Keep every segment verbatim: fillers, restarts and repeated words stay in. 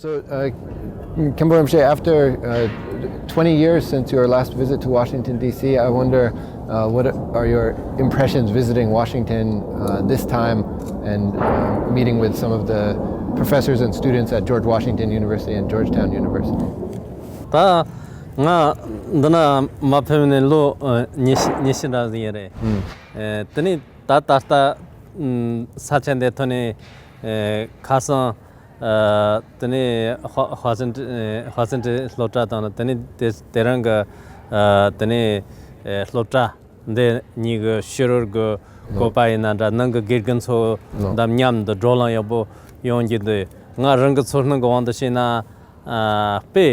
So, uh, Khenpo Rinpoche, after uh, twenty years since your last visit to Washington, D C, I wonder uh, what are your impressions visiting Washington uh, this time and uh, meeting with some of the professors and students at George Washington University and Georgetown University? ད་ང་འདི་ན་མ་ཕེབས་ནས་ལོ་ཉི་ཤུ་ཉི་ཤུ་འདྲ་ཟིག་ཡིན་རེད། དེ་ནས་ད་ད་ལྟ་ས་ཆ་འདི་ཐོན་ནས་ཁ་སང་དེ་ནས་ཧྭ་སེ་ཧྭ་སེ་སློབ་གྲྭ་དང་དེ་ནས་དེ་དེ་རང་གི་དེ་ནས་སློབ་གྲྭ་འདི་གཉིས་ཀྱི་ཕྱི་རོལ་གྱི་བཀོད་པ་ཡིན་ན་འདྲ། ནང་གི་དགེ་རྒན་ཚོ་དང་མཉམ་དུ་བགྲོ་གླེང་ཡག་པོ་ཡོང་རྒྱུ་འདུག་ང་རང་གི་ཚོར་སྣང་གི་དབང་དུ་བྱས་ན། དཔེ་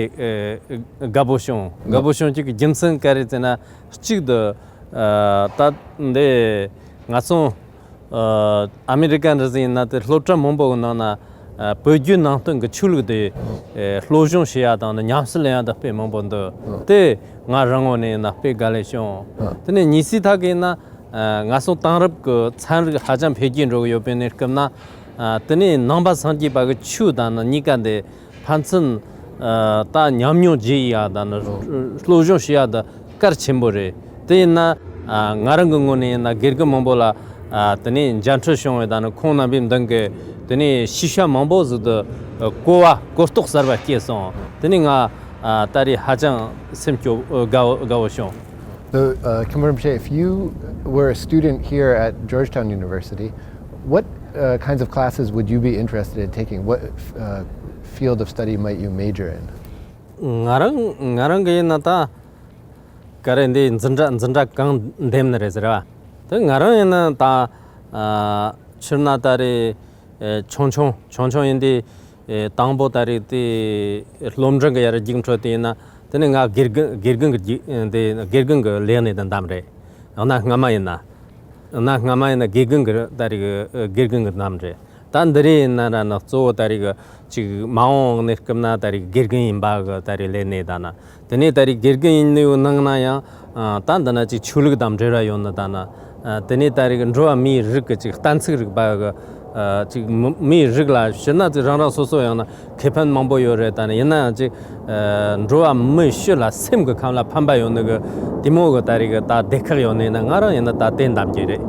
དགའ་པོ་བྱུང་། དགའ་པོ་བྱུང་རྒྱུ་གི་རྒྱུ་མཚན་ག་རེ་ཟེར་ན། གཅིག་ཏུ་ད་འདི་ང་ཚོ་ཨ་མེ་རི་ཀ་འདྲ་ཟིག་ཡིན་ན་དེ་སློབ་གྲྭ་མང་པོ་གི་ནང་ན་བོད་བརྒྱུད་ནང་བསྟན་གྱི་ཆོས་ལུགས་དེ་སློབ་སྦྱོང་བྱེད་ཡ་དང་ནི་ཉམས་སུ་ལེན་ཡ་དང་དཔེ་མང་པོ་འདུག་དེ་ང་རང་ངོས་ནས་ཡིན་ན་དཔེ་དགའ་ལས་བྱུང་། དེ་ནས་གཉིས་སྲིད་ཐག་གི་ཡིན་ན་ང་ཚོ་དེང་རབས་ཀྱི་ཚན་རིག་ཧ་ཅང་འཕེལ་རྒྱས་འགྲོ་གི་ཡོད་པའི་གནས་སྐབས་ན། དེ་ནས་ནང་པ་སངས་རྒྱས་པ་གི་ཆོས་དང་ནི་གཉིས་ཀ་འདི་ཕན་ཚུན་ད་ཉམས་མྱོང་བརྗེ་ཡ་དང་ནི་སློབ་སྦྱོང་བྱེད་ཡ་དང་གལ་ཆེན་པོ་རེད། དེ་ཡིན་ན་ང་རང་གི་ངོས་ནས་ཡིན་ན་དགེ་རྒན་མང་པོ་ལ་དེ་ནས་མཇལ་འཕྲད་བྱུང་བའི་དང་ནི་ཁོང་རྣམ་པའི་མདུན་གྱི་དེ་ནས་ཤེས་བྱ་མང་པོ་ཟིག་ཏུ་གོ་བ་གོ་རྟོགས་གསར་པ་སྐྱེས་སོང་། དེ་ནས་ང་ད་རེས་ཧ་ཅང་སེམས་སྐྱོ་དགའ་བོ་དགའ་བོ་བྱུང་། So, uh, Khenpo Rinpoche, if you were a student here at Georgetown University, what uh, kinds of classes would you be interested in taking? What uh, field of study might you major in? ང་རང་ང་རང་གི་ཡིན་ན་ད་ག་རེ་འདི་འཛིན་གྲྭ་འཛིན་གྲྭ་གང་འདེམས་ནི་རེད་ཟེར་བ། དེ་ང་རང་ཡིན་ན་ད་ཕྱིར་ན་ད་རེས་ཆུང་ཆུང་ཆུང་ཆུང་ཡིན་དུས། དང་པོ་ད་རེས་དེ་སློབ་འབྲིང་གི་ཡར་རྒྱུགས་འཕྲོད་དེ་ཡིན་ན། དེ་ནས་ང་དགེ་རྒན་དགེ་རྒན་གྱི་རྒྱུགས་དེ་དགེ་རྒན་གྱི་ལས་གནས་དེ་འདེམས་རེད། ཡང་ན་སྔ་མ་ཡིན་ན། ཡང་ན་སྔ་མ་ཡིན་ན་དགེ་རྒན་གྱི་ད་རེས་དགེ་རྒན་གྱི་འདེམས་རེད། ད་འདི་རེས་ཡིན་ན་ར་ན་གཙོ་བོ་ད་རེས་ཅིག་མ་འོངས་གནས་སྐབས་ན་ད་རེས་དགེ་རྒན་ཡིན་པ་གི་ད་རེས་ལས་གནས་ད་ན། དེ་ནས་ད་རེས་དགེ་རྒན་ཡིན་ནི་ཡོད་ནང་ན་ཡང་ད་འདི་ན་ཅིག་ཆོས་ལུགས་དང་འབྲེལ་བ་ཡོད་ནི་ད་ན། དེ་ནས་ད་རེས་འགྲོ་བ་མིའི་རིགས་ཀྱི་ཅིག་གཏན་ཚིགས་རིག་པ་གི་ཅིག་མི་མིའི་རིགས་ལ་ཕྱིར་ན་ཅིག་རང་རང་སོ་སོ་ཡང་ན་ཁེ་ཕན་མང་པོ་ཡོད་རེད། ད་ནི་ཡིན་ན་ཡང་ཅིག་འགྲོ་བ་མི་སྤྱི་ལ་སེམས་ཀྱི་ཁམས་ལ་ཕན་པ་ཡོད་ནི་གི་དེ་མོ་གི་ད་རེས་གི་ད་སྡེ་ཁག་ཡོད་ནི་ཡིན་ན་ང་རང་ཡིན་ན་ད་དེ་འདེམས་ཀྱི་རེད།